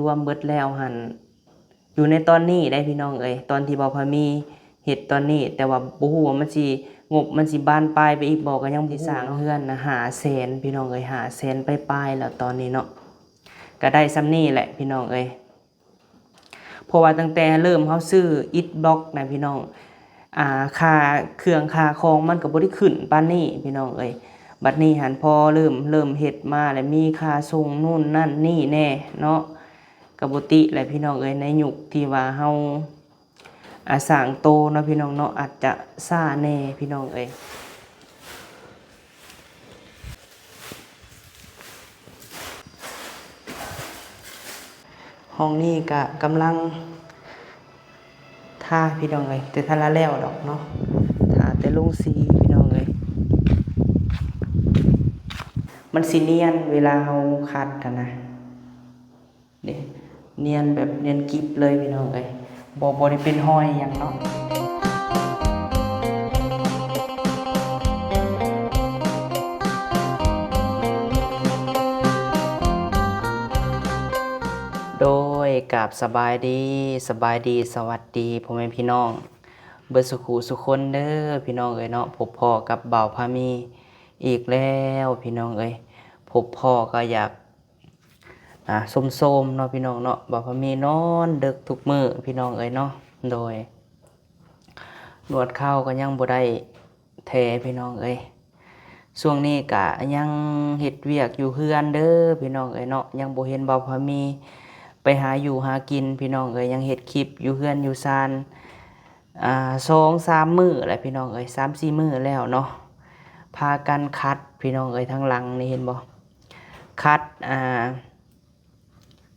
ລວມໆເບິດແລ້ວຫັ້ນ ຢູ່ໃນຕອນນີ້ໄດ໋ພີ່ນ້ອງເອີຍ ຕອນທີ່ບ່າວພາມີເຮັດຕອນນີ້ ແຕ່ວ່າບໍ່ຮູ້ວ່າມັນຊິ ງົບມັນຊິບານປາຍໄປອີກບໍ່ ກໍຍັງບໍ່ຮູ້ເນາະ ຊິສ້າງເຮືອນນະຫ້າແສນພີ່ນ້ອງເອີຍ ຫ້າແສນປາຍໆແລ້ວຕອນນີ້ເນາະ ກໍໄດ້ສ່ຳນີ້ແຫຼະພີ່ນ້ອງເອີຍ ເພາະວ່າຕັ້ງແຕ່ເລີ່ມເຮົາຊື້ອິດບລັອກນະພີ່ນ້ອງ ອ່າ ຄ່າເຄື່ອງຄ່າຂອງມັນກໍບໍ່ໄດ້ຂຶ້ນປານນີ້ພີ່ນ້ອງເອີຍ ບັດນີ້ຫັ້ນພໍເລີ່ມ ເລີ່ມເຮັດມາແລ້ວ ມີຄ່າສົ່ງນູ້ນນັ້ນນີ້ແດ່ເນາະ ກໍບໍ່ຕິແຫຼະພີ່ນ້ອງເອີຍ ໃນຍຸກທີ່ວ່າເຮົາ ອ່າ ສ້າງໂຕເນາະພີ່ນ້ອງເນາະ ອາດຈະຊ້າແດ່ພີ່ນ້ອງເອີຍ. ຫ້ອງນີ້ກະກຳລັງທາພີ່ນ້ອງເອີຍ ແຕ່ທັນລະແລ້ວດອກເນາະ ທາແຕ່ລົງສີພີ່ນ້ອງເອີຍ ມັນຊິນຽນເວລາເຮົາຂັດຫັ້ນນະ ນີ້ ນຽນແບບນຽນກິບເລີຍພີ່ນ້ອງເອີຍ ບໍ່ ບໍ່ໄດ້ເປັນຮອຍຫຍັງເນາະ. ໂດຍ ກາບສະບາຍດີ ສະບາຍດີ ສະຫວັດດີພໍ່ແມ່ພີ່ນ້ອງເບິດສູ່ຄູ່ສູ່ຄົນເດີພີ່ນ້ອງເອີຍເນາະ ພົບພໍ້ກັບບ່າວພາມີອີກແລ້ວພີ່ນ້ອງເອີຍ ພົບພໍ້ກໍຢາກ ອ່າ ໂຊມໆເນາະພີ່ນ້ອງເນາະ ບ່າວພາມີນອນເດິກທຸກມື້ພີ່ນ້ອງເອີຍເນາະ ໂດຍ ນວດເຂົ່າກໍຍັງບໍ່ໄດ້ແທ້ພີ່ນ້ອງເອີຍ ຊ່ວງນີ້ກະຍັງເຮັດວຽກຢູ່ເຮືອນເດີພີ່ນ້ອງເອີຍເນາະ ຍັງບໍ່ເຫັນບ່າວພາມີໄປຫາຢູ່ຫາກິນພີ່ນ້ອງເອີຍ ຍັງເຮັດຄລິບຢູ່ເຮືອນຢູ່ຊານ ອ່າ ສອງສາມມື້ແຫຼະພີ່ນ້ອງເອີຍ ສາມສີ່ມື້ແລ້ວເນາະ ພາກັນຂັດພີ່ນ້ອງເອີຍ ທາງຫຼັງນີ້ເຫັນບໍ່ ຂັດ ອ່າ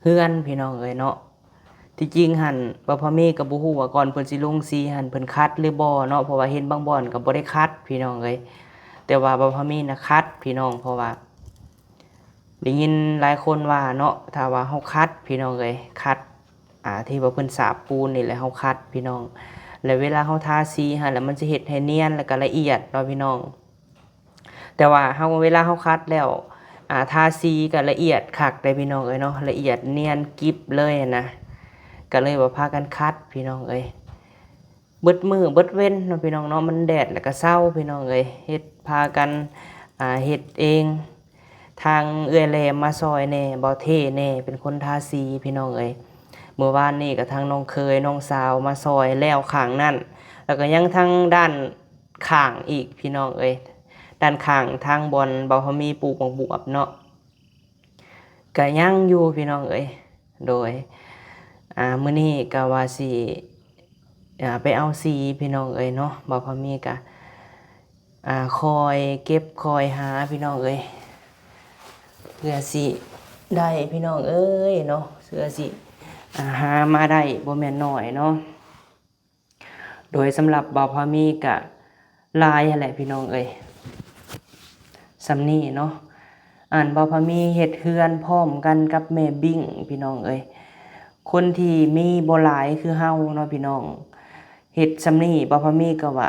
ເຮືອນພີ່ນ້ອງເອີຍເນາະ ທີ່ຈິງຫັ້ນບ່າວພາມີກໍບໍ່ຮູ້ວ່າກ່ອນເພິ່ນຊິລົງສີຫັ້ນເພິ່ນຂັດຫຼືບໍ່ເນາະ ເພາະວ່າເຫັນບາງບ່ອນກໍບໍ່ໄດ້ຂັດພີ່ນ້ອງເອີຍ ແຕ່ວ່າບ່າວພາມີນະຂັດພີ່ນ້ອງ ເພາະວ່າ ໄດ້ຍິນຫຼາຍຄົນວ່າເນາະ ຖ້າວ່າເຮົາຂັດພີ່ນ້ອງເອີຍ ຂັດ ອ່າ ທີ່ວ່າເພິ່ນສາບປູນນີ້ແຫຼະ ເຮົາຂັດພີ່ນ້ອງ ແລ້ວເວລາເຮົາທາສີຫັ້ນ ແລ້ວມັນຊິເຮັດໃຫ້ນຽນ ແລ້ວກໍລະອຽດເນາະພີ່ນ້ອງ ແຕ່ວ່າເຮົາ ເວລາເຮົາຂັດແລ້ວ ອ່າ ທາສີກໍລະອຽດຄັກເດ້ພີ່ນ້ອງເອີຍເນາະ ລະອຽດນຽນກິບເລີຍນະ ກໍເລີຍວ່າພາກັນຂັດພີ່ນ້ອງເອີຍ. ເບິດມື້ເບິດເວັນເນາະພີ່ນ້ອງເນາະ ມັນແດດແລ້ວກໍເຊົາພີ່ນ້ອງເອີຍ ເຮັດພາກັນ ອ່າ ເຮັດເອງ ທາງເອື້ອຍແຫຼມມາຊ່ອຍແດ່ ບ່າວເທ່ແດ່ ເປັນຄົນທາສີພີ່ນ້ອງເອີຍ ມື້ວານນີ້ກໍທາງນ້ອງເຂີຍນ້ອງສາວມາຊ່ອຍແລ້ວຂ້າງນັ້ນ ແລ້ວກໍຍັງທາງດ້ານຂ້າງອີກພີ່ນ້ອງເອີຍ ດ້ານຂ້າງທາງບ່ອນບ່າວພາມີປູກໝາກບວບເນາະ ກະຍັງຢູ່ພີ່ນ້ອງເອີຍ ໂດຍ ອ່າ ມື້ນີ້ກະວ່າຊິ ອ່າ ໄປເອົາສີພີ່ນ້ອງເອີຍເນາະ ບ່າວພາມີກະ ອ່າ ຄ່ອຍເກັບຄ່ອຍຫາພີ່ນ້ອງເອີຍ ເພື່ອຊິໄດ້ພີ່ນ້ອງເອີຍເນາະ ເພື່ອຊິ ອ່າ ຫາມາໄດ້ບໍ່ແມ່ນໜ້ອຍເນາະ. ໂດຍສຳລັບບ່າວພາມີກະຫຼາຍຫັ້ນແຫຼະພີ່ນ້ອງເອີຍ ສ່ຳນີ້ເນາະ ອັນບ່າວພາມີເຮັດເຮືອນພ້ອມກັນກັບແມ່ບິ້ງພີ່ນ້ອງເອີຍ ຄົນທີ່ມີບໍ່ຫຼາຍຄືເຮົາເນາະພີ່ນ້ອງ ເຮັດສ່ຳນີ້ບ່າວພາມີກໍວ່າ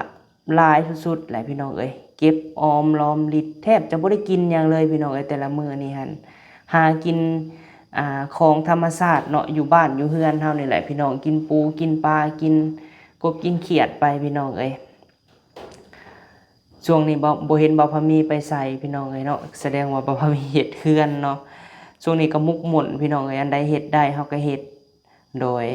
ຫຼາຍສຸດໆແຫຼະພີ່ນ້ອງເອີຍ ເກັບອອມລອມລິດ ແທບຈະບໍ່ໄດ້ກິນຫຍັງເລີຍພີ່ນ້ອງເອີຍ ແຕ່ລະມື້ນີ້ຫັ້ນ ຫາກິນ ອ່າ ຂອງທຳມະຊາດເນາະ ຢູ່ບ້ານຢູ່ເຮືອນເຮົານີ້ແຫຼະພີ່ນ້ອງ ກິນປູກິນປາ ກິນກົບກິນຂຽດໄປພີ່ນ້ອງເອີຍ. ຊ່ວງນີ້ບໍ່ ບໍ່ເຫັນບ່າວພາມີໄປໃສພີ່ນ້ອງເອີຍເນາະ ສະແດງວ່າບ່າວພາມີເຮັດເຮືອນເນາະ ຊ່ວງນີ້ກໍໝົກໝຸ່ນພີ່ນ້ອງເອີຍ ອັນໃດເຮັດໄດ້ເຮົາກໍເຮັດ ໂດຍ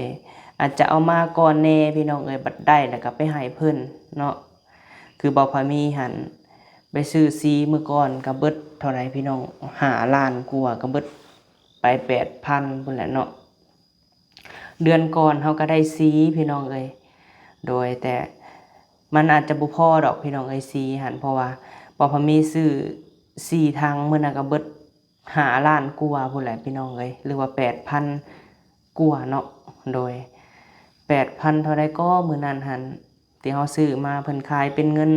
ອາດຈະເອົາມາກ່ອນແດ່ພີ່ນ້ອງເອີຍ ບັດໄດ້ແລ້ວກໍໄປໃຫ້ເພິ່ນເນາະ ຄືບ່າວພາມີຫັ້ນ ໄປຊື້ສີມື້ກ່ອນກໍເບິດເທົ່າໃດພີ່ນ້ອງ ຫ້າລ້ານກວ່າ ກໍເບິດໄປແປດພັນພຸ້ນແຫຼະເນາະ ເດືອນກ່ອນເຮົາກໍໄດ້ສີພີ່ນ້ອງເອີຍ ໂດຍ ແຕ່ມັນອາດຈະບໍ່ພໍດອກພີ່ນ້ອງເອີຍ ສີຫັ້ນ ເພາະວ່າບ່າວພາມີຊື້ສີ່ຖັງ ມື້ນັ້ນກໍເບິດ ຫ້າລ້ານກວ່າພຸ້ນແຫຼະພີ່ນ້ອງເອີຍ ຫຼືວ່າແປດພັນກວ່າເນາະ ໂດຍ ແປດພັນເທົ່າໃດກໍມື້ນັ້ນຫັ້ນ ທີ່ເຮົາຊື້ມາ ເພິ່ນຂາຍເປັນເງິນ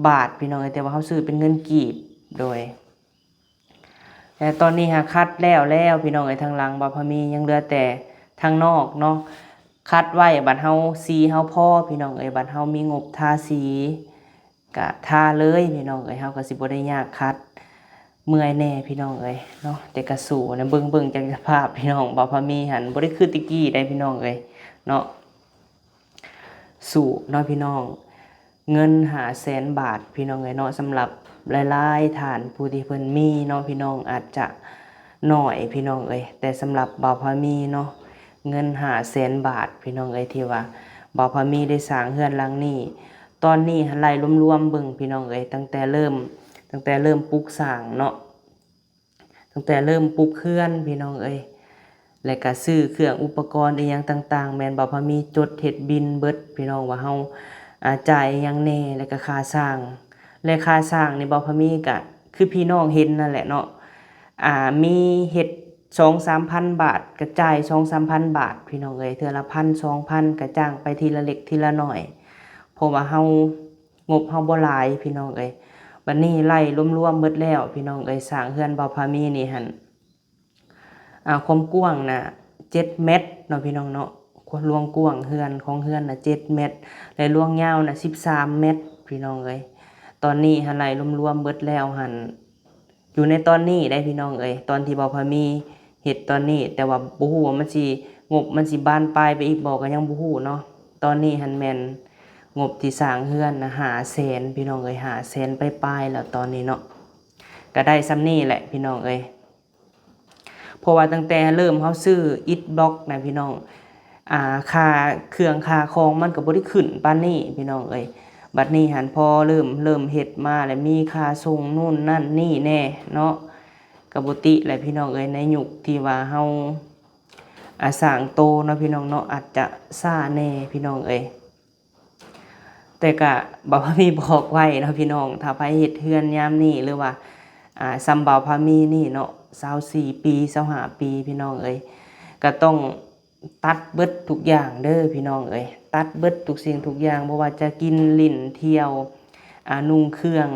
ບາດພີ່ນ້ອງເອີຍ ແຕ່ວ່າເຮົາຊື້ເປັນເງິນກີບ ໂດຍ ແຕ່ຕອນນີ້ຫາຂັດແລ້ວແລ້ວພີ່ນ້ອງເອີຍ ທາງຫຼັງບ່າວພາມີ ຍັງເຫຼືອແຕ່ທາງນອກເນາະ ຂັດໄວ້ ບັດເຮົາ ສີເຮົາພໍພີ່ນ້ອງເອີຍ ບັດເຮົາມີງົບທາສີ ກະທາເລີຍພີ່ນ້ອງເອີຍ ເຮົາກໍຊິບໍ່ໄດ້ຍາກຂັດ ເມື່ອຍແດ່ພີ່ນ້ອງເອີຍເນາະ ແຕ່ກະສູ້ນະ. ເບິ່ງ ເບິ່ງຈາກສະພາບພີ່ນ້ອງ ບ່າວພາມີຫັ້ນບໍ່ໄດ້ຄືແຕ່ກີ້ໃດພີ່ນ້ອງເອີຍເນາະ. ສູ້ເນາະພີ່ນ້ອງ ເງິນຫ້າແສນບາດພີ່ນ້ອງເອີຍເນາະ. ສຳລັບຫຼາຍໆທ່ານຜູ້ທີ່ເພິ່ນມີເນາະພີ່ນ້ອງ ອາດຈະໜ້ອຍພີ່ນ້ອງເອີຍ ແຕ່ສຳລັບບ່າວພາມີເນາະ ເງິນຫ້າແສນບາດພີ່ນ້ອງເອີຍ ທີ່ວ່າບ່າວພາມີໄດ້ສ້າງເຮືອນຫຼັງນີ້. ຕອນນີ້ຫັ້ນໄລ່ລວມໆເບິ່ງພີ່ນ້ອງເອີຍ ຕັ້ງແຕ່ເລີ່ມ ຕັ້ງແຕ່ເລີ່ມປຸກສ້າງເນາະ ຕັ້ງແຕ່ເລີ່ມປຸກເຮືອນພີ່ນ້ອງເອີຍ ແລະກະຊື້ເຄື່ອງອຸປະກອນອີ່ຫຍັງຕ່າງໆ ແມ່ນບ່າວພາມີຈົດເຮັດບິນເບິດພີ່ນ້ອງ ວ່າເຮົາ ອາ ຈ່າຍອີ່ຫຍັງແດ່ ແລະກະຄ່າຊ່າງ ແລະຄ່າຊ່າງນີ້ບ່າວພາມີກະຄືພີ່ນ້ອງເຫັນນັ້ນແຫຼະເນາະ ອາ ມີເຮັດສອງສາມພັນບາດ ກະຈ່າຍສອງສາມພັນບາດພີ່ນ້ອງເອີຍ ເທື່ອລະພັນສອງພັນ ກະຈ້າງໄປທີລະເລັກທີລະໜ້ອຍ ເພາະວ່າເຮົາ ງົບເຮົາບໍ່ຫຼາຍພີ່ນ້ອງເອີຍ. ບັດນີ້ໄລ່ລວມໆເບິດແລ້ວພີ່ນ້ອງເອີຍ ສ້າງເຮືອນບ່າວພາມີນີ້ຫັ້ນ ອາ ຄວາມກວ້າງນະເຈັດແມັດເນາະພີ່ນ້ອງເນາະ ລວງກວ້າງເຮືອນ ຂອງເຮືອນນະເຈັດແມັດ ແລະລວງຍາວນະສິບສາມແມັດພີ່ນ້ອງເອີຍ. ຕອນນີ້ຫັ້ນໄລ່ລວມໆເບິດແລ້ວຫັ້ນ ຢູ່ໃນຕອນນີ້ໄດ໋ພີ່ນ້ອງເອີຍ ຕອນທີ່ບ່າວພາມີເຮັດຕອນນີ້ ແຕ່ວ່າບໍ່ຮູ້ວ່າມັນຊິ ງົບມັນຊິບານປາຍໄປອີກບໍ່ ກະຍັງບໍ່ຮູ້ເນາະ. ຕອນນີ້ຫັ້ນແມ່ນງົບທີ່ສ້າງເຮືອນນະຫ້າແສນພີ່ນ້ອງເອີຍ ຫ້າແສນປາຍໆແລ້ວຕອນນີ້ເນາະ ກະໄດ້ສ່ຳນີ້ແຫຼະພີ່ນ້ອງເອີຍ. ເພາະວ່າຕັ້ງແຕ່ເລີ່ມເຮົາຊື້ອິດບລັອກນະພີ່ນ້ອງ ອາ ຄ່າເຄື່ອງຄ່າຂອງມັນກະບໍ່ໄດ້ຂຶ້ນປານນີ້ພີ່ນ້ອງເອີຍ. ບັດນີ້ຫັ້ນພໍເລີ່ມ ເລີ່ມເຮັດມາແລ້ວມີຄ່າສົ່ງນູ້ນນັ້ນນີ້ແດ່ເນາະ ກະບໍ່ຕິແຫຼະພີ່ນ້ອງເອີຍ ໃນຍຸກທີ່ວ່າເຮົາ ອາ ສ້າງໂຕເນາະພີ່ນ້ອງເນາະ ອາດຈະຊ້າແດ່ພີ່ນ້ອງເອີຍ. ແຕ່ກະບ່າວພາມີບອກໄວ້ເນາະພີ່ນ້ອງ ຖ້າໃຜເຮັດເຮືອນຍາມນີ້ ຫຼືວ່າ ອາ ສ່ຳບ່າວພາມີນີ້ເນາະ ຊາວສີ່ປີ ຊາວຫ້າປີພີ່ນ້ອງເອີຍ ກະຕ້ອງຕັດເບິດທຸກຢ່າງເດີພີ່ນ້ອງເອີຍ ຕັດເບິດທຸກສິ່ງທຸກຢ່າງ ບໍ່ວ່າຈະກິນ ຫຼິ້ນ ທ່ຽວ ອາ ນຸ່ງເຄື່ອງ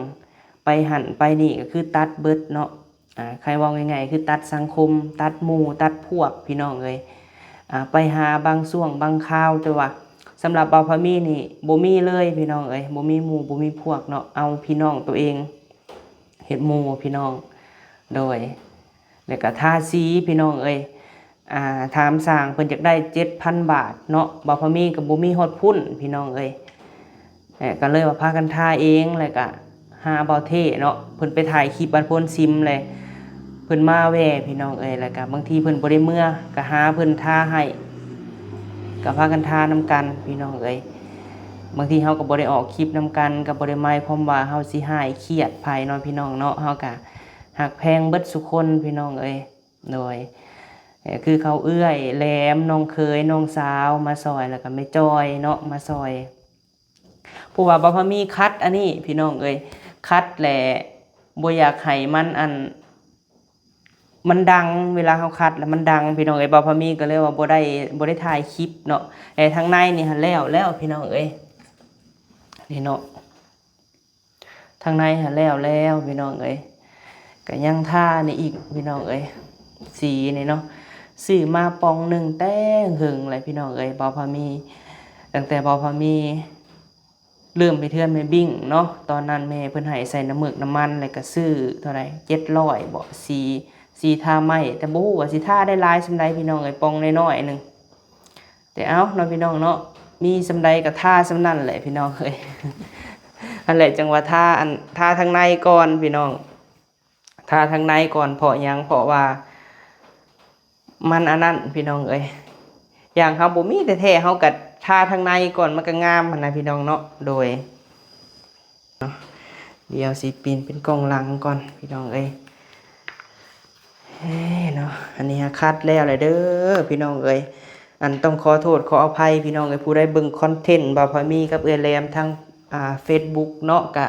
ໄປຫັ້ນໄປນີ້ ກະຄືຕັດເບິດເນາະ. ອາ ໃຄເວົ້າງ່າຍໆ ຄືຕັດສັງຄົມ ຕັດໝູ່ ຕັດພວກພີ່ນ້ອງເອີຍ ອາ ໄປຫາບາງຊ່ວງບາງຄາວ ແຕ່ວ່າສຳລັບບ່າວພາມີນີ້ບໍ່ມີເລີຍພີ່ນ້ອງເອີຍ ບໍ່ມີໝູ່ບໍ່ມີພວກເນາະ ເອົາພີ່ນ້ອງໂຕເອງເຮັດໝູ່ພີ່ນ້ອງ ໂດຍ ແລ້ວກະທາສີພີ່ນ້ອງເອີຍ ອາ ຖາມຊ່າງເພິ່ນຢາກໄດ້ເຈັດພັນບາດເນາະ ບ່າວພາມີກະບໍ່ມີຮອດພຸ້ນພີ່ນ້ອງເອີຍ ກະເລີຍວ່າພາກັນທາເອງ ແລ້ວກະຫາບ່າວເທເນາະ ເພິ່ນໄປຖ່າຍຄລິບບ້ານໂພນຊິມແຫຼະ ເພິ່ນມາແວ່ພີ່ນ້ອງເອີຍ ແລ້ວກະບາງທີເພິ່ນບໍ່ໄດ້ເມືອ ກະຫາເພິ່ນທາໃຫ້ ກະພາກັນທານຳກັນພີ່ນ້ອງເອີຍ. ບາງທີເຮົາກະບໍ່ໄດ້ອອກຄລິບນຳກັນ ກະບໍ່ໄດ້ໝາຍຄວາມວ່າເຮົາຊິຮ້າຍຄຽດໃຜເນາະພີ່ນ້ອງເນາະ ເຮົາກະຮັກແພງເບິດສູ່ຄົນພີ່ນ້ອງເອີຍ. ໂດຍ ຄືເຂົາເອື້ອຍແຫຼມ ນ້ອງເຂີຍ ນ້ອງສາວມາຊ່ອຍ ແລ້ວກະແມ່ຈ້ອຍເນາະມາຊ່ອຍ ເພາະວ່າບ່າວພາມີຂັດອັນນີ້ພີ່ນ້ອງເອີຍ ຂັດແຫຼະ ບໍ່ຢາກໃຫ້ມັນ ອັນ ມັນດັງ ເວລາເຮົາຂັດແລ້ວມັນດັງພີ່ນ້ອງເອີຍ ບ່າວພາມີກະເລີຍວ່າບໍ່ໄດ້ ບໍ່ໄດ້ຖ່າຍຄລິບເນາະ. ແຕ່ທາງໃນນີ້ຫັ້ນແລ້ວແລ້ວພີ່ນ້ອງເອີຍ ນີ້ເນາະ ທາງໃນຫັ້ນແລ້ວແລ້ວພີ່ນ້ອງເອີຍ ກະຍັງທານີ້ອີກພີ່ນ້ອງເອີຍ ສີນີ້ເນາະ ຊື້ມາປ່ອງໜຶ່ງແຕ່ເຫິງແຫຼະພີ່ນ້ອງເອີຍ ບ່າວພາມີ ຕັ້ງແຕ່ບ່າວພາມີເລີ່ມເຮັດເຮືອນແມ່ບິ້ງເນາະ ຕອນນັ້ນແມ່ເພິ່ນໃຫ້ໃສ່ນ້ຳເໝິກນ້ຳມັນ ແລ້ວກະຊື້ເທົ່າໃດ ເຈັດຮ້ອຍບໍ ສີ ສີທາໄມ້ ແຕ່ບໍ່ຮູ້ວ່າຊິທາໄດ້ຫຼາຍສ່ຳໃດພີ່ນ້ອງເອີຍ ປ່ອງນ້ອຍໆໜຶ່ງ. ແຕ່ເອົາເນາະພີ່ນ້ອງເນາະ ມີສ່ຳໃດກະທາສ່ຳນັ້ນແຫຼະພີ່ນ້ອງເອີຍ. ຫັ້ນແຫຼະ ຈັ່ງວ່າທາ ອັນ ທາທາງໃນກ່ອນພີ່ນ້ອງ ທາທາງໃນກ່ອນ ເພາະຫຍັງ ເພາະວ່າມັນອັນນັ້ນພີ່ນ້ອງເອີຍ ຢ່າງເຮົາບໍ່ມີແທ້ໆ ເຮົາກະທາທາງໃນກ່ອນ ມັນກະງາມຫັ້ນນະພີ່ນ້ອງເນາະ. ໂດຍ ເນາະ ດຽວຊິປິ່ນເປັນກ້ອງຫຼັງກ່ອນພີ່ນ້ອງເອີຍ ເອີເນາະ. ອັນນີ້ຫາຂັດແລ້ວແຫຼະເດີພີ່ນ້ອງເອີຍ ອັນ ຕ້ອງຂໍໂທດຂໍອະໄພພີ່ນ້ອງເອີຍ ຜູ້ໃດເບິ່ງຄອນເທັນບ່າວພາມີກັບເອື້ອຍແຫຼມທາງ ອາ ເຟສບຸກເນາະ ກະ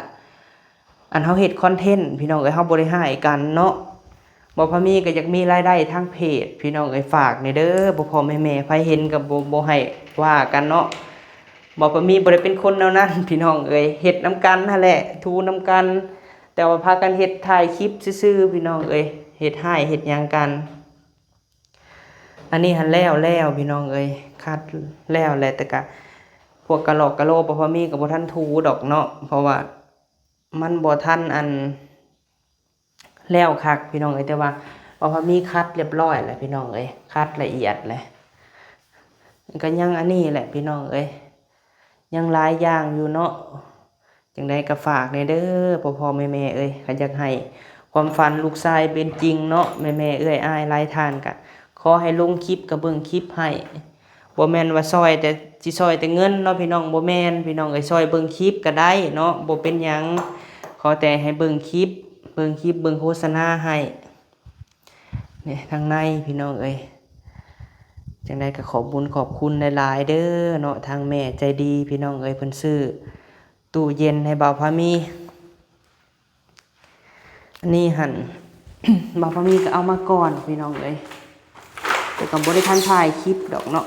ອັນ ເຮົາເຮັດຄອນເທັນພີ່ນ້ອງເອີຍ ເຮົາບໍ່ໄດ້ຮ້າຍກັນເນາະ ບ່າວພາມີກະຢາກມີລາຍໄດ້ທາງເພຈພີ່ນ້ອງເອີຍ ຝາກແດ່ເດີ ພໍ່ໆແມ່ໆ ໃຜເຫັນກະບໍ່ ບໍ່ໃຫ້ວ່າກັນເນາະ. ບ່າວພາມີບໍ່ໄດ້ເປັນຄົນແນວນັ້ນພີ່ນ້ອງເອີຍ ເຮັດນຳກັນຫັ້ນແຫຼະ ຖູນຳກັນ ແຕ່ວ່າພາກັນເຮັດຖ່າຍຄລິບຊື່ໆພີ່ນ້ອງເອີຍ ເຮັດຮ້າຍເຮັດຫຍັງກັນ. ອັນນີ້ຫັ້ນແລ້ວແລ້ວພີ່ນ້ອງເອີຍ ຂັດແລ້ວແຫຼະ ແຕ່ກະພວກກະຫຼອກກະໂຫຼ ພໍ່ໆແມ່ໆ ກະບໍ່ທັນຖູດອກເນາະ ເພາະວ່າມັນບໍ່ທັນ ອັນ ແລ້ວຄັກພີ່ນ້ອງເອີຍ. ແຕ່ວ່າ ເພາະວ່າມີຂັດລຽບຮ້ອຍແລ້ວພີ່ນ້ອງເອີຍ, ຂັດລະອຽດແລ້ວ. ກໍຍັງອັນນີ້ແຫຼະພີ່ນ້ອງເອີຍ, ຍັງຫຼາຍຢ່າງຢູ່ເນາະ. ຈັ່ງໃດກໍຝາກແດ່ເດີພໍ່ໆແມ່ໆເອີຍ, ຄັນຢາກໃຫ້ຄວາມຝັນລູກຊາຍເປັນຈິງເນາະ ແມ່ໆເອື້ອຍອ້າຍຫຼາຍທ່ານ ກໍຂໍໃຫ້ລົງຄລິບກໍເບິ່ງຄລິບໃຫ້. ບໍ່ແມ່ນວ່າຊ່ອຍແຕ່ ຊິຊ່ອຍແຕ່ເງິນເນາະພີ່ນ້ອງ, ບໍ່ແມ່ນພີ່ນ້ອງເອີຍ, ຊ່ອຍເບິ່ງຄລິບກໍໄດ້ເນາະ, ບໍ່ເປັນຫຍັງ. ຂໍແຕ່ໃຫ້ເບິ່ງຄລິບ ເບິ່ງຄລິບ ເບິ່ງໂຄສະນາໃຫ້. ນີ້ທາງໃນພີ່ນ້ອງເອີຍ, ຈັ່ງໃດກໍຂອບບຸນຂອບຄຸນຫຼາຍໆເດີເນາະ, ທາງແມ່ໃຈດີພີ່ນ້ອງເອີຍ, ເພິ່ນຊື້ຕູ້ເຢັນໃຫ້ບ່າວພາມີ. ອັນນີ້ຫັ້ນ ບ່າວພາມີກໍເອົາມາກ່ອນພີ່ນ້ອງເອີຍ, ແຕ່ກໍບໍ່ໄດ້ທັນຖ່າຍຄລິບດອກເນາະ.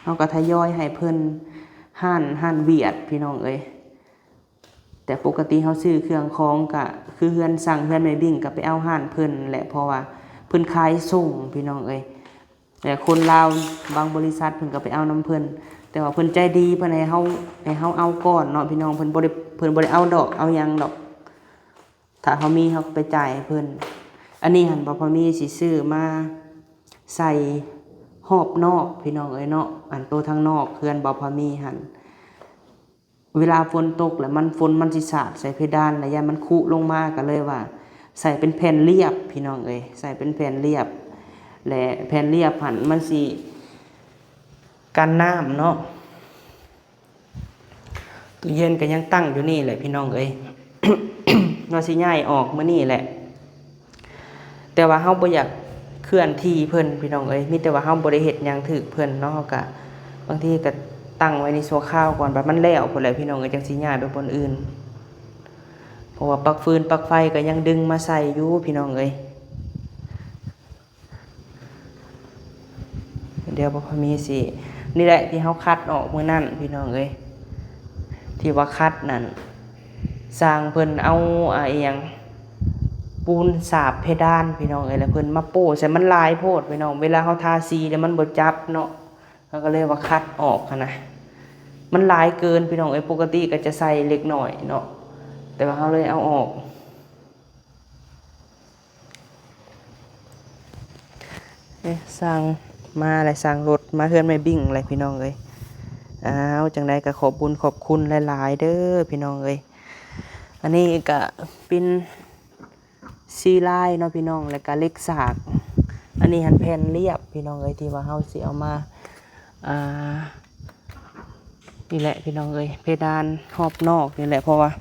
ເຮົາກໍທະຍອຍໃຫ້ເພິ່ນ ຮ້ານ ຮ້ານຫວຽດພີ່ນ້ອງເອີຍ. ແຕ່ປົກກະຕິເຮົາຊື້ເຄື່ອງຂອງກະຄືເຮືອນຊ່າງ ເຮືອນແມ່ບິ້ງ ກະໄປເອົາຮ້ານເພິ່ນແຫຼະ, ເພາະວ່າເພິ່ນຂາຍສົ່ງພີ່ນ້ອງເອີຍ. ແລະຄົນລາວບາງບໍລິສັດເພິ່ນກໍໄປເອົານຳເພິ່ນ, ແຕ່ວ່າເພິ່ນໃຈດີ ເພິ່ນໃຫ້ເຮົາ ໃຫ້ເຮົາເອົາກ່ອນເນາະພີ່ນ້ອງ, ເພິ່ນບໍ່ໄດ້ ເພິ່ນບໍ່ໄດ້ເອົາດອກເອົາຫຍັງດອກ. ຖ້າເຮົາມີເຮົາກໍໄປຈ່າຍໃຫ້ເພິ່ນ. ອັນນີ້ຫັ້ນ ບ່າວພາມີຊິຊື້ມາໃສ່ຮອບນອກພີ່ນ້ອງເອີຍເນາະ, ອັນໂຕທາງນອກເຮືອນບ່າວພາມີຫັ້ນ ເວລາຝົນຕົກແລ້ວມັນ ຝົນມັນຊິສາດໃສ່ເພດານ ແລ້ວຢ້ານມັນຄຸລົງມາ, ກໍເລີຍວ່າໃສ່ເປັນແຜ່ນລຽບພີ່ນ້ອງເອີຍ, ໃສ່ເປັນແຜ່ນລຽບ. ແລະແຜ່ນລຽບຫັ້ນມັນຊິກັນນ້ຳເນາະ. ຕູ້ເຢັນກໍຍັງຕັ້ງຢູ່ນີ້ແຫຼະພີ່ນ້ອງເອີຍ, ວ່າຊິຍ້າຍອອກມື້ນີ້ແຫຼະ. ແຕ່ວ່າເຮົາບໍ່ຢາກເຄື່ອນທີ່ເພິ່ນພີ່ນ້ອງເອີຍ, ມີແຕ່ວ່າເຮົາບໍ່ໄດ້ເຮັດຫຍັງຖືກເພິ່ນເນາະ, ເຮົາກະ ບາງທີກະຕັ້ງໄວ້ນີ້ຊົ່ວຄາວກ່ອນ, ບັດມັນແລ້ວພຸ້ນແຫຼະພີ່ນ້ອງເອີຍ ຈັ່ງຊິຍ້າຍໄປບ່ອນອື່ນ. ເພາະວ່າປັກຟືນປັກໄຟກໍຍັງດຶງມາໃສ່ຢູ່ພີ່ນ້ອງເອີຍ. ດຽວບໍ່ພໍມີຊິ ນີ້ແຫຼະທີ່ເຮົາຄັດອອກມື້ນັ້ນພີ່ນ້ອງເອີຍ, ທີ່ວ່າຄັດນັ້ນ ຊ່າງເພິ່ນເອົາ ອາ ອີ່ຫຍັງ ປູນສາບເພດານພີ່ນ້ອງເອີຍ, ແລ້ວເພິ່ນມາໂປ້ໃສ່ ມັນຫຼາຍໂພດພີ່ນ້ອງ, ເວລາເຮົາທາສີແລ້ວມັນບໍ່ຈັບເນາະ, ເຮົາກໍເລີຍວ່າຄັດອອກຫັ້ນນະ. ມັນຫຼາຍເກີນພີ່ນ້ອງເອີຍ, ປົກກະຕິກໍຈະໃສ່ເລັກນ້ອຍເນາະ, ແຕ່ວ່າເຮົາເລີຍເອົາອອກ. ເອີ ຊ່າງມາແລ້ວ, ຊ່າງລົດມາເຮືອນແມ່ບິ້ງແລ້ວພີ່ນ້ອງເອີຍ. ອ້າວ ຈັ່ງໃດກໍຂອບບຸນຂອບຄຸນຫຼາຍໆເດີພີ່ນ້ອງເອີຍ. ອັນນີ້ກະເປັນຊີລາຍເນາະພີ່ນ້ອງ, ແລ້ວກະເຫຼັກສາກ. ອັນນີ້ຫັ້ນແຜ່ນລຽບພີ່ນ້ອງເອີຍ, ທີ່ວ່າເຮົາຊິເອົາມາ ອ່າ ນີ້ແຫຼະພີ່ນ້ອງເອີຍ, ເພດານຮອບນອກນີ້ແຫຼະ, ເພາະວ່າ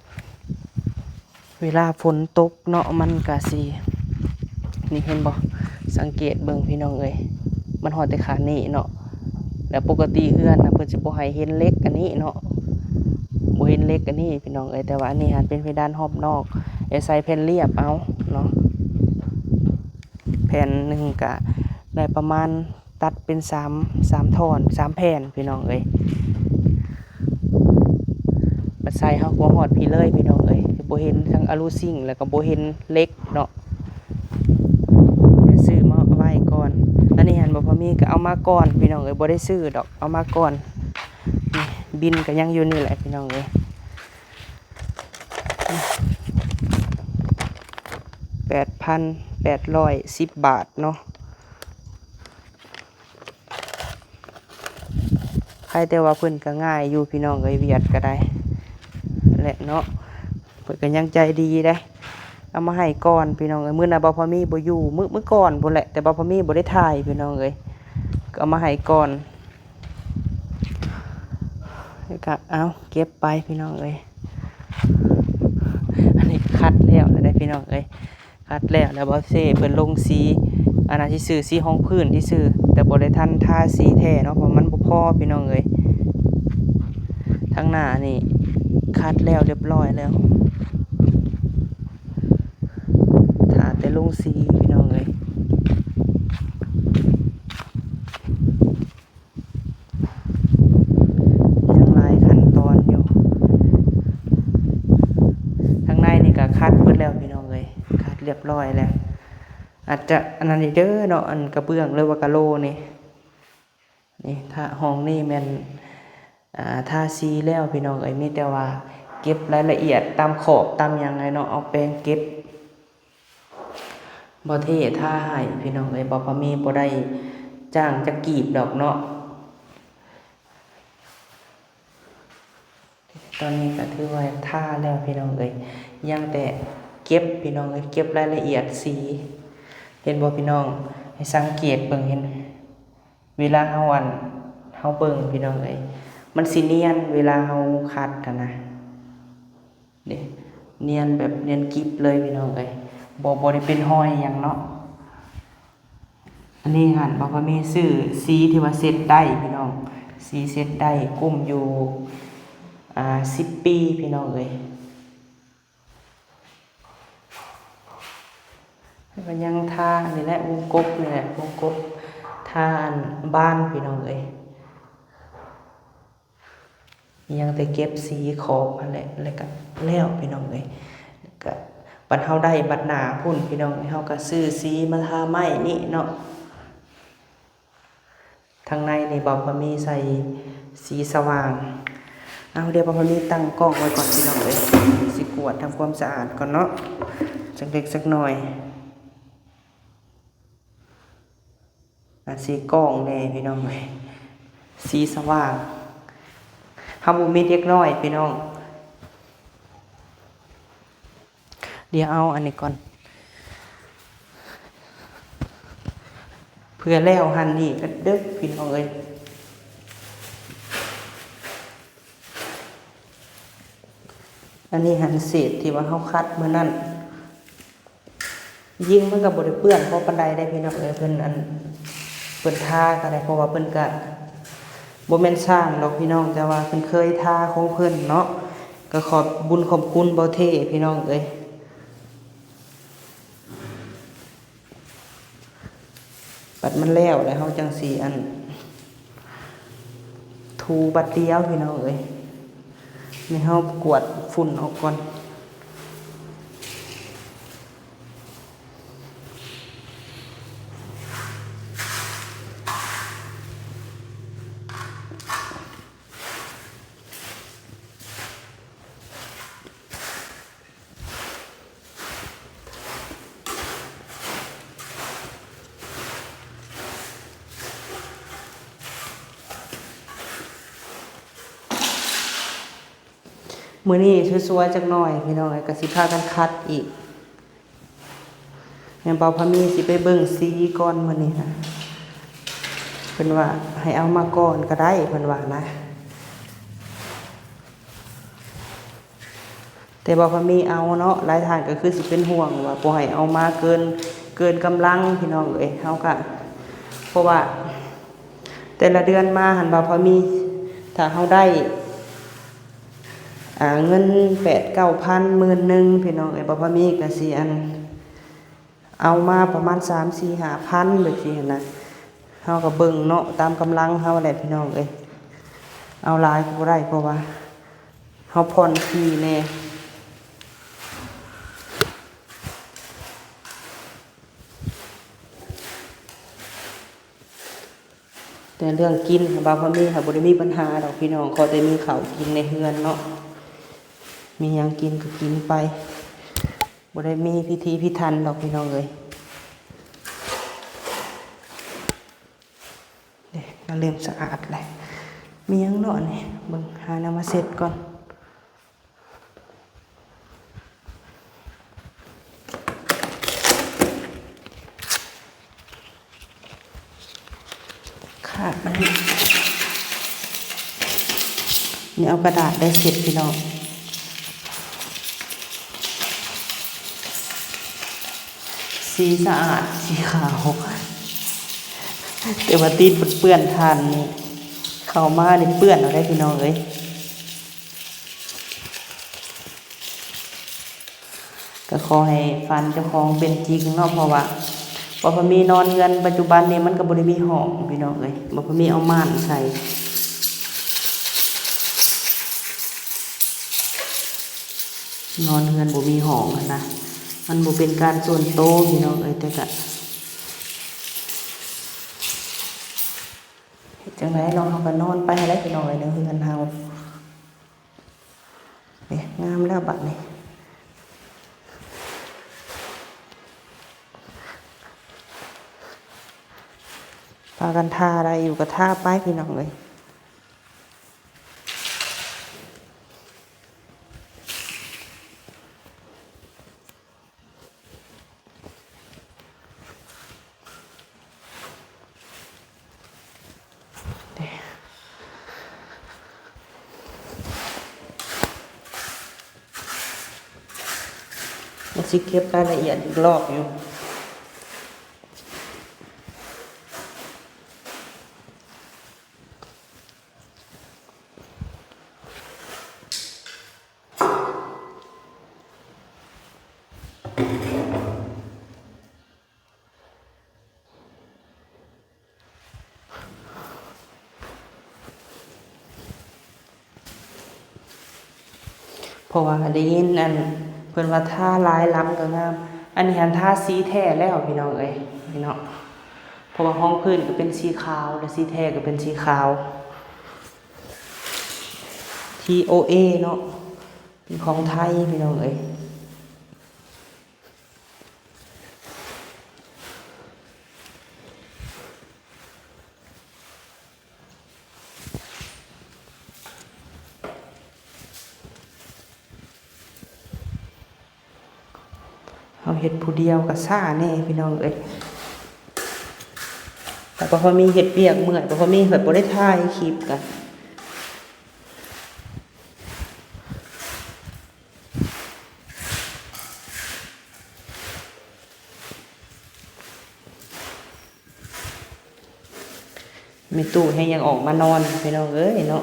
ເວລາຝົນຕົກເນາະ ມັນກະຊິ ນີ້ເຫັນບໍ່? ສັງເກດເບິ່ງພີ່ນ້ອງເອີຍ, ມັນຮອດແຕ່ຂານີ້ເນາະ. ແລ້ວປົກກະຕິເຮືອນນະ ເພິ່ນຊິບໍ່ໃຫ້ເຫັນເຫຼັກອັນນີ້ເນາະ, ບໍ່ເຫັນເຫຼັກອັນນີ້ພີ່ນ້ອງເອີຍ. ແຕ່ວ່າອັນນີ້ຫັ້ນເປັນເພດານຮອບນອກ, ແລະໃສ່ແຜ່ນລຽບເອົາເນາະ. ແຜ່ນໜຶ່ງກະໄດ້ປະມານ ຕັດເປັນສາມ ສາມທ່ອນ ສາມແຜ່ນພີ່ນ້ອງເອີຍ. ບັດໃສ່ເຮົາກໍຮອດພີ້ເລີຍພີ່ນ້ອງເອີຍ, ຊິບໍ່ເຫັນທັງອາລູຊິງ ແລ້ວກໍບໍ່ເຫັນເຫຼັກເນາະ. ຊື້ມາໄວ້ກ່ອນ. ອັນນີ້ຫັ້ນບໍ່ພໍມີກໍເອົາມາກ່ອນພີ່ນ້ອງເອີຍ, ບໍ່ໄດ້ຊື້ດອກ ເອົາມາກ່ອນ. ນີ້ບິນກໍຍັງຢູ່ນີ້ແຫຼະພີ່ນ້ອງເອີຍ. ແປດພັນແປດຮ້ອຍສິບບາດເນາະ. ໃຄແຕ່ວ່າເພິ່ນກໍງ່າຍຢູ່ພີ່ນ້ອງເອີຍ, ຫວຽດກໍໄດ້ແຫຼະເນາະ, ເພິ່ນກໍຍັງໃຈດີເດ້. ເອົາມາໃຫ້ກ່ອນພີ່ນ້ອງເອີຍ, ມື້ນັ້ນບ່າວພາມີບໍ່ຢູ່, ມື້ ມື້ກ່ອນພຸ້ນແຫຼະ, ແຕ່ບ່າວພາມີບໍ່ໄດ້ຖ່າຍພີ່ນ້ອງເອີຍ, ກໍເອົາມາໃຫ້ກ່ອນ. ແລ້ວກໍເອົາເກັບໄປພີ່ນ້ອງເອີຍ. ອັນນີ້ຄັດແລ້ວແລ້ວເດ້ພີ່ນ້ອງເອີຍ, ຄັດແລ້ວ ແລ້ວບ່າວເຊເພິ່ນລົງສີ, ອັນນັ້ນຊິຊື້ສີຮອງພື້ນຊື່ໆ ແຕ່ບໍ່ໄດ້ທັນທາສີແທ້ເນາະ, ເພາະມັນບໍ່ພໍພີ່ນ້ອງເອີຍ. ທາງໜ້ານີ້ຄັດແລ້ວລຽບຮ້ອຍແລ້ວ, ຖ້າແຕ່ລົງສີພີ່ນ້ອງເອີຍ. ຍັງຫຼາຍຂັ້ນຕອນຢູ່. ທາງໃນນີ້ກໍຄັດເບິດແລ້ວພີ່ນ້ອງເອີຍ, ຄັດລຽບຮ້ອຍແລ້ວ. ອາດຈະອັນນັ້ນອີກເດີເນາະ, ອັນກະເບື້ອງຫຼືວ່າກະໂລນີ້. ນີ້ ຖ້າຫ້ອງນີ້ແມ່ນ ອ່າ ທາສີແລ້ວພີ່ນ້ອງເອີຍ, ມີແຕ່ວ່າ ເກັບລາຍລະອຽດຕາມຂອບຕາມຫຍັງໃຫ້ເນາະ ເອົາແປງເກັບ. ບໍ່ເທ່ທາໃຫ້ພີ່ນ້ອງເອີຍ, ບໍ່ພາມີບໍ່ໄດ້ຈ້າງຈັກກີບດອກເນາະ. ຕອນນີ້ກໍຖືວ່າທາແລ້ວພີ່ນ້ອງເອີຍ, ຍັງແຕ່ເກັບພີ່ນ້ອງເອີຍ, ເກັບລາຍລະອຽດສີ. ເຫັນບໍ່ພີ່ນ້ອງ? ໃຫ້ສັງເກດເບິ່ງ, ເຫັນ ເວລາເຮົາ ອັນ ເຮົາເບິ່ງພີ່ນ້ອງເອີຍ, ມັນຊິນຽນເວລາເຮົາຂັດຫັ້ນນະ. ນີ້ ນຽນແບບນຽນກິບເລີຍພີ່ນ້ອງເອີຍ, ບໍ່ ບໍ່ໄດ້ເປັນຮອຍຫຍັງເນາະ. ອັນນີ້ຫັ້ນ ບ່າວພາມີຊື້ສີທີ່ວ່າເຊັດໄດ້ພີ່ນ້ອງ, ສີເຊັດໄດ້ ກຸ້ມຢູ່ ອ່າ ສິບປີພີ່ນ້ອງເອີຍ. ແລ້ວກໍຍັງທາອັນນີ້ແຫຼະ ວົງກົບນີ້ແຫຼະ, ວົງກົບທາອັນບານພີ່ນ້ອງເອີຍ. ຍັງແຕ່ເກັບສີຂອບຫັ້ນແຫຼະ ແລ້ວກະແລ້ວພີ່ນ້ອງເອີຍ. ກະບັດເຮົາໄດ້ບັດໜ້າພຸ້ນພີ່ນ້ອງ, ເຮົາກະຊື້ສີມາທາໄມ້ນີ້ເນາະ. ທາງໃນນີ້ບ່າວພາມີໃສ່ສີສະຫວ່າງ. ເອົາ ດຽວບ່າວພາມີຕັ້ງກ້ອງໄວ້ກ່ອນພີ່ນ້ອງເອີຍ, ຊິກວດທຳຄວາມສະອາດກ່ອນເນາະ ຈັກເລັກຈັກໜ້ອຍ. ອາດຊິກ້ອງແດ່ພີ່ນ້ອງເອີຍ, ສີສະຫວ່າງ. ເຮົາບໍ່ມີເດັກນ້ອຍພີ່ນ້ອງ. ດຽວເອົາອັນນີ້ກ່ອນ, ເພື່ອແລ້ວຫັ້ນນີ້ກໍດຶກພີ່ນ້ອງເອີຍ. ອັນນີ້ຫັ້ນເສດທີ່ວ່າເຮົາຂັດມື້ນັ້ນ, ຍິງມັນກໍບໍ່ໄດ້ເປື້ອນພໍປານໃດເດ້ພີ່ນ້ອງເອີຍ. ເພິ່ນ ອັນ ເພິ່ນທາກໍໄດ້ ເພາະວ່າເພິ່ນກໍບໍ່ແມ່ນຊ່າງດອກພີ່ນ້ອງ, ແຕ່ວ່າເພິ່ນເຄີຍທາຂອງເພິ່ນເນາະ. ກໍຂອບບຸນຂອບຄຸນບໍ່ເທ່ພີ່ນ້ອງເອີຍ. ບັດມັນແລ້ວແລ້ວ ເຮົາຈັ່ງຊິ ອັນ ຖູບັດດຽວພີ່ນ້ອງເອີຍ. ນີ້ເຮົາກວດຝຸ່ນອອກກ່ອນ. ມື້ນີ້ສວຍໆຈັກໜ້ອຍພີ່ນ້ອງເອີຍ, ກໍຊິພາກັນຂັດອີກ. ແມ່ນບໍ່ ພາມີຊິໄປເບິ່ງສີກ່ອນມື້ນີ້ນະ. ເພິ່ນວ່າໃຫ້ເອົາມາກ່ອນກໍໄດ້ ເພິ່ນວ່ານະ. ແຕ່ວ່າພາມີເອົາເນາະ, ຫຼາຍທ່ານກໍຄືຊິເປັນຫ່ວງວ່າບໍ່ໃຫ້ເອົາມາເກີນ ເກີນກຳລັງພີ່ນ້ອງເອີຍ. ເຮົາກໍ ເພາະວ່າແຕ່ລະເດືອນມາຫັ້ນ ບ່າວພາມີ ຖ້າເຮົາໄດ້ ອ່າ ເງິນແປດເກົ້າພັນ ໝື່ນໜຶ່ງພີ່ນ້ອງເອີຍ, ບ່າວພາມີກໍຊິ ອັນ ເອົາມາປະມານສາມສີ່ຫ້າພັນ ແບບຊີ້ຫັ້ນນະ. ເຮົາກໍເບິ່ງເນາະ ຕາມກຳລັງເຮົາແຫຼະພີ່ນ້ອງເອີຍ, ເອົາຫຼາຍກໍບໍ່ໄດ້ ເພາະວ່າເຮົາຜ່ອນຂີ່ແດ່. ແຕ່ເລື່ອງກິນ ບ່າວພາມີຫາບໍ່ໄດ້ມີບັນຫາດອກພີ່ນ້ອງ, ຂໍແຕ່ມີເຂົ້າກິນໃນເຮືອນເນາະ, ມີຫຍັງກິນກໍກິນໄປ, ບໍ່ໄດ້ມີພິຖີພິຖັນດອກພີ່ນ້ອງເອີຍ. ເດ້ ກໍເລີ່ມສະອາດແລ້ວ. ມີຫຍັງເນາະນີ້? ເບິ່ງ ຫາແນວມາເຊັດກ່ອນ. ຂາດອັນນີ້ ນີ້ເອົາກະດາດໄດ້ເຊັດພີ່ນ້ອງ. ສີສະອາດ ສີຂາວ ແຕ່ວ່າຕີນເປື້ອນໆ ທ່ານນີ້ເຂົ້າມານີ້ເປື້ອນເອົາໄດ໋ພີ່ນ້ອງເອີຍ. ກໍຂໍໃຫ້ຝັນເຈົ້າຂອງເປັນຈິງເນາະ, ເພາະວ່າບໍ່ພາມີນອນເຮືອນປັດຈຸບັນນີ້ ມັນກໍບໍ່ໄດ້ມີຫ້ອງພີ່ນ້ອງເອີຍ, ບໍ່ພາມີເອົາມ່ານໃສ່. ນອນເຮືອນບໍ່ມີຫ້ອງຫັ້ນນະ ມັນບໍ່ເປັນການສ່ວນໂຕພີ່ນ້ອງເອີຍ, ແຕ່ກະເຮັດຈັ່ງໃດເນາະ, ເຮົາກະນອນໄປຫັ້ນແຫຼະພີ່ນ້ອງເອີຍ ໃນເຮືອນເຮົາ. ເດ້ ງ ງາມແລ້ວບາດນີ້ ພາກັນທາໄດ້ຢູ່ກໍທາໄປພີ່ນ້ອງເອີຍ. ຍັງຊິເກັບລາຍລະອຽດອີກລອບຢູ່. ເພາະວ່າໄດ້ຍິນອັນເພິ່ນວ່າທາລາຍລຳກໍງາມ. ອັນນີ້ຫັ້ນທາສີແທ້ແລ້ວພີ່ນ້ອງເອີຍ ນີ້ເນາະ. ເພາະວ່າຮອງພື້ນກໍເປັນສີຂາວ ແລະ ສີແທ້ກໍເປັນສີຂາວ ທີໂອເອ ເນາະ ເປັນຂອງໄທພີ່ນ້ອງເອີຍ. ເຮົາເຮັດຜູ້ດຽວກໍຊ້າແດ່ພີ່ນ້ອງເອີຍ. ແຕ່ວ່າພໍມີເຮັດວຽກເມື່ອຍ ພໍມີ ຂ້ອຍບໍ່ໄດ້ຖ່າຍຄລິບກະ ແມ່ຕູ້ແຮງຢາກອອກມານອນພີ່ນ້ອງເອີຍເນາະ.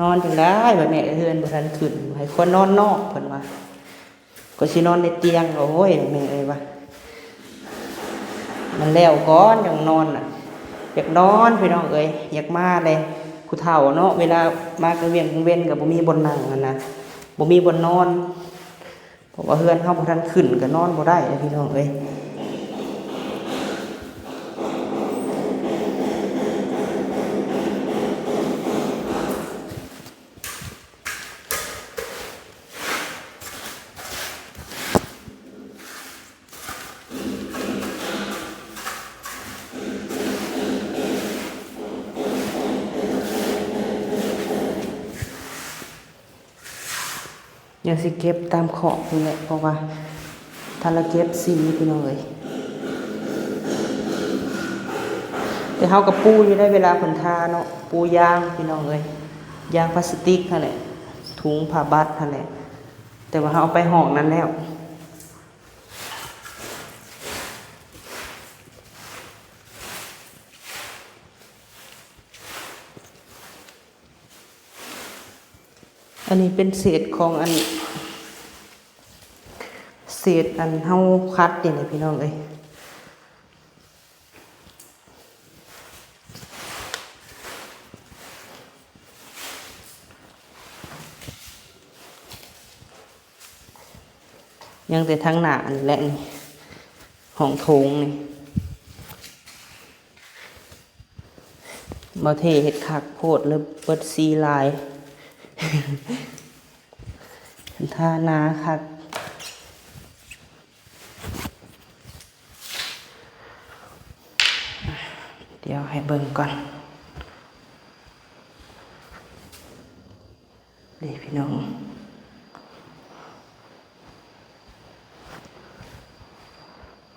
ນອນຈັ່ງໃດ ວ່າແມ່ເອື້ອຍເຮືອນບໍ່ທັນຂຶ້ນ ໃຫ້ຄວນນອນນອກ ເພິ່ນວ່າ. ກໍຊິນອນໃນຕຽງ. ໂອ້ຍ ແມ່ເອີຍວ່າ ມັນແລ້ວກ່ອນຈັ່ງນອນນະ. ຢາກນອນພີ່ນ້ອງເອີຍ ຢາກມາແຫຼະ ຜູ້ເຖົ້າເນາະ. ເວລາມາກາງວຽນກາງເວັນກໍບໍ່ມີບ່ອນນັ່ງຫັ້ນນະ ບໍ່ມີບ່ອນນອນ ເພາະວ່າເຮືອນເຮົາບໍ່ທັນຂຶ້ນກໍນອນບໍ່ໄດ້ເດ້ພີ່ນ້ອງເອີຍ. ຍັງຊິເກັບຕາມຂອບນີ້ແຫຼະ ເພາະວ່າຖ້າລະເກັບສີພີ່ນ້ອງເອີຍ. ແຕ່ເຮົາກໍປູຢູ່ໃນເວລາເພິ່ນທາເນາະ ປູຢາງພີ່ນ້ອງເອີຍ ຢາງພລາສຕິກຫັ້ນແຫຼະ ຖົງຜ້າບັດຫັ້ນແຫຼະ. ແຕ່ວ່າເຮົາເອົາໄປຫ້ອງນັ້ນແລ້ວ. ອັນນີ້ເປັນເສດຂອງອັນ ເສດອັນເຮົາຂັດນີ້ແຫຼະພີ່ນ້ອງເອີຍ. ຍັງແຕ່ທາງໜ້ານີ້ແຫຼະນີ້ ຫ້ອງໂຖງນີ້. ບໍ່ເທເຮັດຄັກໂພດ ເລີຍເບິດສີຫຼາຍ ທາໜາຄັກ. ດຽວໃຫ້ເບິ່ງກ່ອນ. ນີ້ພີ່ນ້ອງ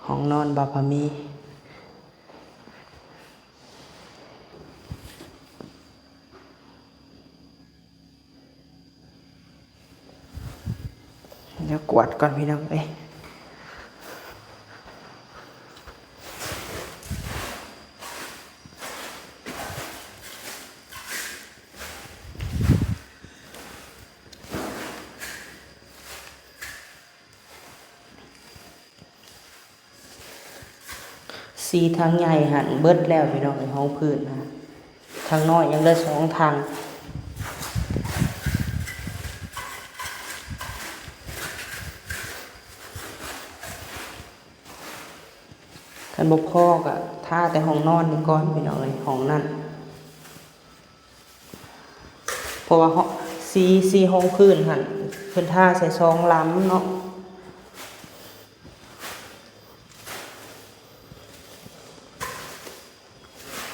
ຫ້ອງນອນບ່າວພາມີ. ດຽວກວາດກ່ອນພີ່ນ້ອງເອີຍ. ສີທາງໃຫຍ່ຫັ້ນເບິດແລ້ວພີ່ນ້ອງເອີຍ ຮອງພື້ນຫັ້ນ. ທາງນ້ອຍຍັງເຫຼືອສອງທາງ. ຄັນບໍ່ພໍກໍທາແຕ່ຫ້ອງນອນນີ້ກ່ອນພີ່ນ້ອງເອີຍ ຫ້ອງນັ້ນ. ເພາະວ່າຫ້ອງ ສີ່ ສີ່ຫ້ອງພື້ນຫັ້ນ ເພິ່ນທາໃສ່ສອງລຳເນາະ.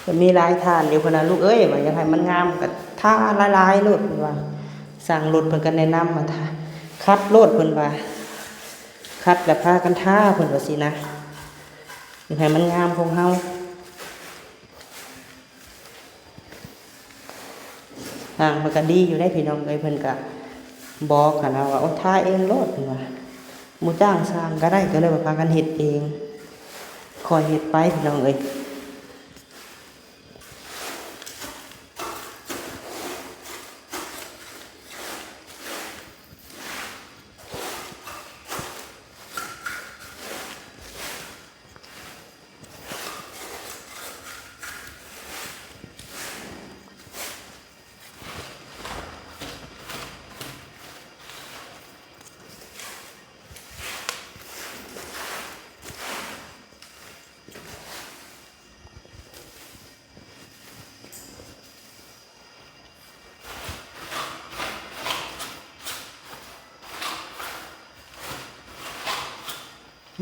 ເພິ່ນມີຫຼາຍທ່ານຢູ່ ເພິ່ນວ່າ ລູກເອີຍ ວ່າຢາກໃຫ້ມັນງາມກໍທາຫຼາຍໆໂລດ ເພິ່ນວ່າ. ຊ່າງລົດເພິ່ນກໍແນະນຳວ່າ ທາ ຂັດໂລດ ເພິ່ນວ່າ ຂັດແລ້ວພາກັນທາ ເພິ່ນວ່າຊີ້ນະ ຢາກໃຫ້ມັນງາມຂອງເຮົາ. ຊ່າງເພິ່ນກໍດີຢູ່ເດ້ພີ່ນ້ອງເອີຍ ເພິ່ນກໍບອກຫັ້ນນະວ່າ ໂອ້ ທາເອງໂລດ ເພິ່ນວ່າ ບໍ່ຈ້າງຊ່າງກໍໄດ້ ກໍເລີຍວ່າພາກັນເຮັດເອງ ຄ່ອຍເຮັດໄປພີ່ນ້ອງເອີຍ.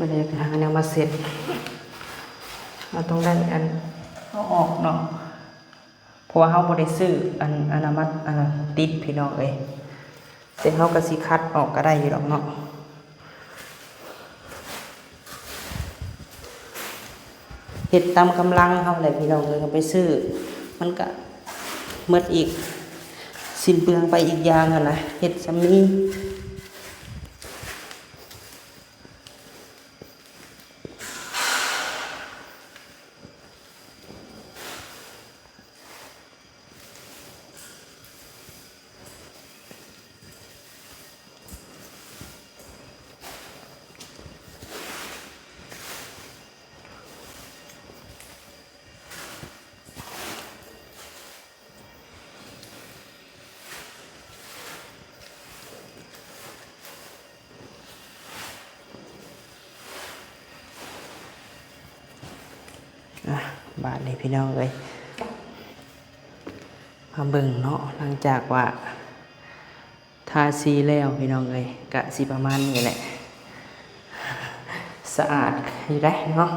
ບັດນີ້ກໍຫາແນວມາເຊັດ ເຮົາຕ້ອງໄດ້ອັນເອົາອອກເນາະ ເພາະວ່າເຮົາບໍ່ໄດ້ຊື້ອັນອະນາມັດອັນນັ້ນຕິດພີ່ນ້ອງເອີຍ ແຕ່ເຮົາກໍຊິຂັດອອກກໍໄດ້ຢູ່ດອກເນາະ. ເຮັດຕາມກຳລັງເຮົາແຫຼະພີ່ນ້ອງເອີຍ ໄປຊື້ມັນກະໝົດອີກ ສິ້ນເປືອງໄປອີກຢ່າງຫັ້ນນະ ເຮັດສ່ຳນີ້. ອ່ະ ບາດນີ້ພີ່ນ້ອງເອີຍ ມາເບິ່ງເນາະ ຫຼັງຈາກວ່າທາສີແລ້ວພີ່ນ້ອງເອີຍ ກະຊິປະມານນີ້ແຫຼະ ສະອາດຢູ່ໄດ໋ເນາະ.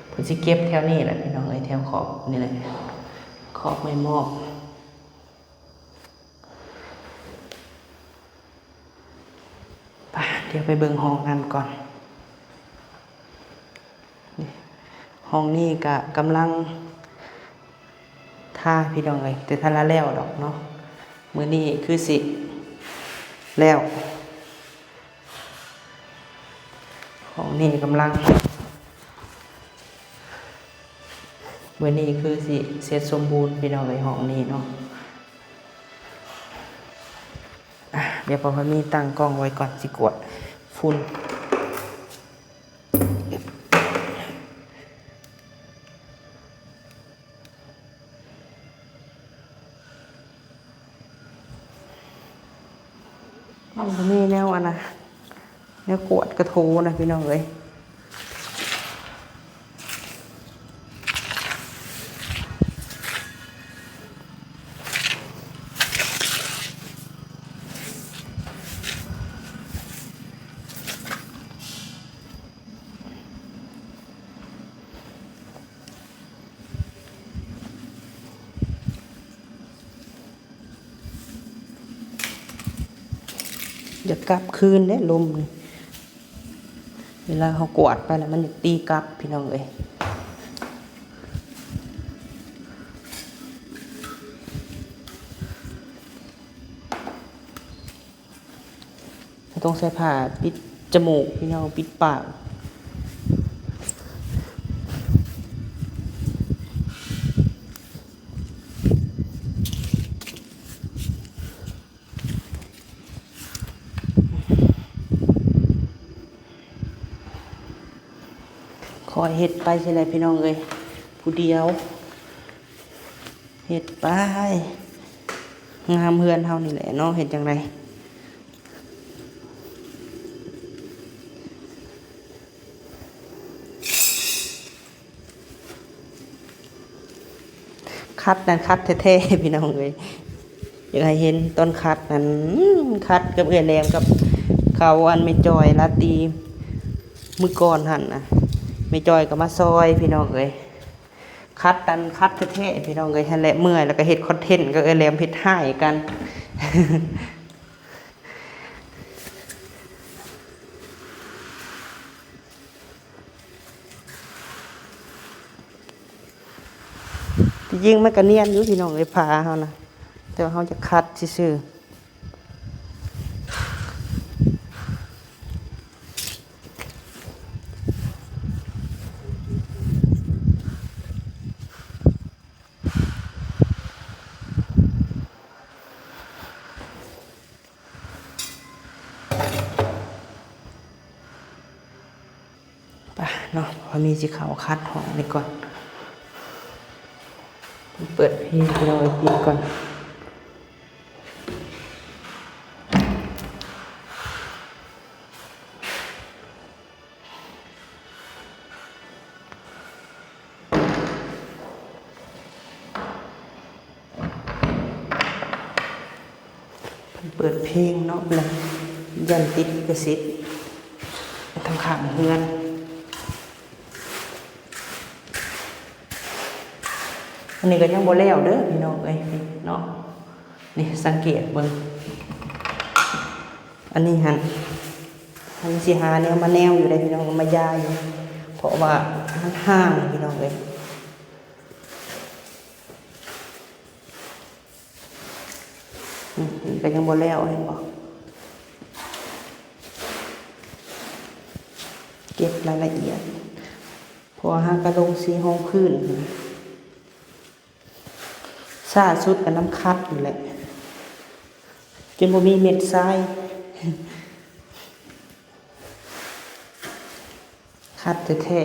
ເພິ່ນຊິເກັບແຖວນີ້ແຫຼະພີ່ນ້ອງເອີຍ ແຖວຂອບນີ້ແຫຼະ ຂອບໄມ້ມອກ. ໄປ ດຽວໄປເບິ່ງຫ້ອງນັ້ນກ່ອນ. ນີ້ ຫ້ອງນີ້ກະກຳລັງທາພີ່ນ້ອງເອີຍ ແຕ່ທັນລະແລ້ວດອກເນາະ ມື້ນີ້ຄືຊິແລ້ວ. ຫ້ອງນີ້ກຳລັງ ມື້ນີ້ຄືຊິເສັດສົມບູນພີ່ນ້ອງເອີຍ ຫ້ອງນີ້ເນາະ. ອ່ະ ດຽວພໍ່ພາມີຕັ້ງກ້ອງໄວ້ກ່ອນ ຊິກວດຝຸ່ນ. ມັນບໍ່ມີແນວອັນນະ ແນວກວດກະໂທນະພີ່ນ້ອງເອີຍ. ຢາກກັບຄືນເດ້ລົມນີ້ ເວລາເຮົາກວາດໄປແລ້ວມັນຢາກຕີກັບພີ່ນ້ອງເອີຍ. ເຮົາຕ້ອງໃຊ້ຜ້າປິດຈະມູກພີ່ນ້ອງ ປິດປາກ. ຄ່ອຍເຮັດໄປຊີ້ແຫຼະພີ່ນ້ອງເອີຍ ຜູ້ດຽວ ເຮັດໄປ ງາມເຮືອນເຮົານີ້ແຫຼະເນາະ ເຮັດຈັ່ງໃດ. ຂັດນັ້ນຂັດແທ້ໆ ພີ່ນ້ອງເອີຍ. ຢາກໃຫ້ເຫັນຕອນຂັດນັ້ນ ອືມ ຂັດກັບເອື້ອຍແຫຼມກັບເຂົາ ອັນແມ່ຈ້ອຍລາຕີມື້ກ່ອນຫັ້ນນະ ແມ່ຈ້ອຍກໍມາຊ່ອຍ ພີ່ນ້ອງເອີຍ. ຂັດນັ້ນຂັດແທ້ໆ ພີ່ນ້ອງເອີຍ. ຫັ້ນແຫຼະ ເມື່ອຍແລ້ວກໍເຮັດຄອນເທັນກັບເອື້ອຍແຫຼມ ເຮັດຮ້າຍກັນ. ທີ່ຈິງມັນກໍນຽນຢູ່ ພີ່ນ້ອງເອີຍ ຜ້າເຮົານະ ແຕ່ວ່າເຮົາຈະຂັດຊື່ໆ. ໄປເນາະ ພໍມີຊິເຂົ້າຂັດຫ້ອງນີ້ກ່ອນ ເປີດເພງ ພີ່ນ້ອງເອີຍ ປິດກ່ອນ. ເພິ່ນເປີດເພງເນາະ ແລ້ວຢ້ານຕິດລິຂະສິດທາງຂ້າງເຮືອນ. ອັນນີ້ກໍຍັງບໍ່ແລ້ວເດີ ພີ່ນ້ອງເອີຍ ເນາະ. ນີ້ສັງເກດເບິ່ງ ອັນນີ້ຫັ້ນ ມັນຊິຫາແນວມາແນວຢູ່ເດ້ ພີ່ນ້ອງ ມາຢາຢູ່ ເພາະວ່າມັນຫ່າງ ພີ່ນ້ອງເອີຍ. ນີ້ກໍຍັງບໍ່ແລ້ວ ເຫັນບໍ່? ເກັບລາຍລະອຽດ ເພາະວ່າຫາກະລົງສີຮອງພື້ນ. ຊ້າສຸດກໍນຳຂັດນີ້ແຫຼະ ຈົນບໍ່ມີເມັດຊາຍ ຂັດແທ້ໆ.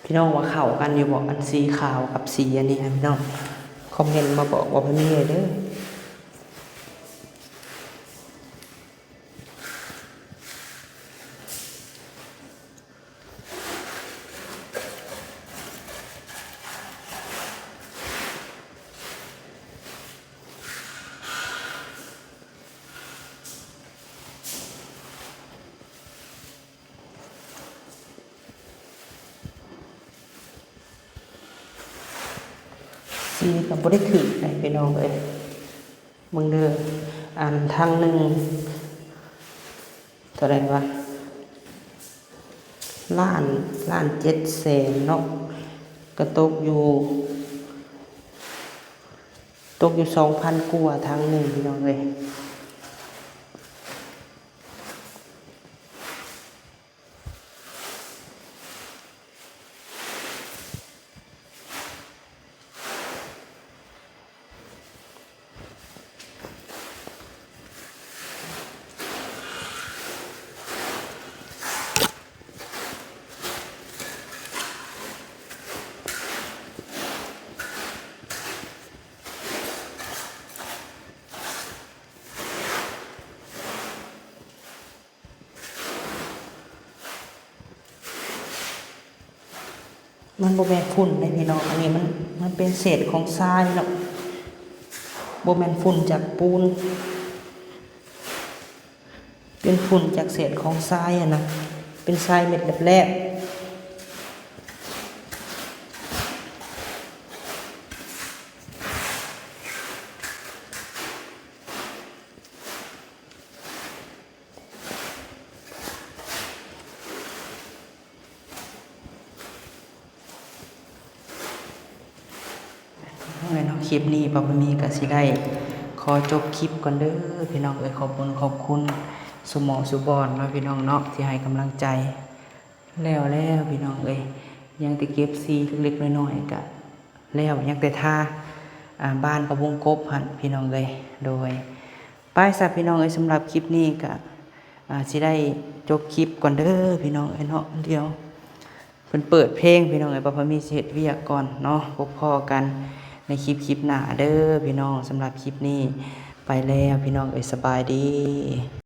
ພີ່ນ້ອງວ່າເຂົ້າກັນຢູ່ບໍ່ ອັນສີຂາວກັບສີອັນນີ້ຫັ້ນ ພີ່ນ້ອງຄອມເມັນມາບອກວ່າເພິ່ນມີເດີ. ສີກໍບໍ່ໄດ້ຖືກໃດພີ່ນ້ອງເອີຍ ເບິ່ງເດີ ອັນທາງໜຶ່ງເທົ່າໃດວະ ລ້ານ ລ້ານເຈັດແສນເນາະ ກໍຕົກຢູ່ ຕົກຢູ່ສອງພັນກວ່າທາງໜຶ່ງ ພີ່ນ້ອງເອີຍ. ມັນບໍ່ແມ່ນຝຸ່ນເດ້ພີ່ນ້ອງ ອັນນີ້ມັນ ມັນເປັນເສດຂອງຊາຍເນາະ ບໍ່ແມ່ນຝຸ່ນຈາກປູນ ເປັນຝຸ່ນຈາກເສດຂອງຊາຍຫັ້ນນະ ເປັນຊາຍເມັດແຫຼບໆ. ເອີຍເນາະ ຄລິບນີ້ປ້າບຸນມີກໍຊິໄດ້ຂໍຈົບຄລິບກ່ອນເດີພີ່ນ້ອງເອີຍ. ຂອບຄຸນຂອບຄຸນສູ່ໝ່ອງສູ່ບ່ອນເນາະ ພີ່ນ້ອງເນາະ ທີ່ໃຫ້ກຳລັງໃຈ. ແລ້ວແລ້ວພີ່ນ້ອງເອີຍ ຍັງແຕ່ເກັບສີເລັກໆນ້ອຍໆ ກະແລ້ວ ຍັງແຕ່ທາ ອ່າ ບານກັບວົງກົບຫັ້ນພີ່ນ້ອງເອີຍ. ໂດຍ ໄປຊະພີ່ນ້ອງເອີຍ ສຳລັບຄລິບນີ້ກະ ອ່າ ຊິໄດ້ຈົບຄລິບກ່ອນເດີພີ່ນ້ອງເອີຍເນາະ. ດຽວເພິ່ນເປີດເພງພີ່ນ້ອງເອີຍ ປ້າບຸນມີຊິເຮັດວຽກກ່ອນເນາະ. ພົບພໍ້ກັນ ໃນຄລິບ ຄລິບໜ້າເດີ້ພີ່ນ້ອງ. ສຳລັບຄລິບນີ້ໄປແລ້ວພີ່ນ້ອງເອີຍ ສະບາຍດີ.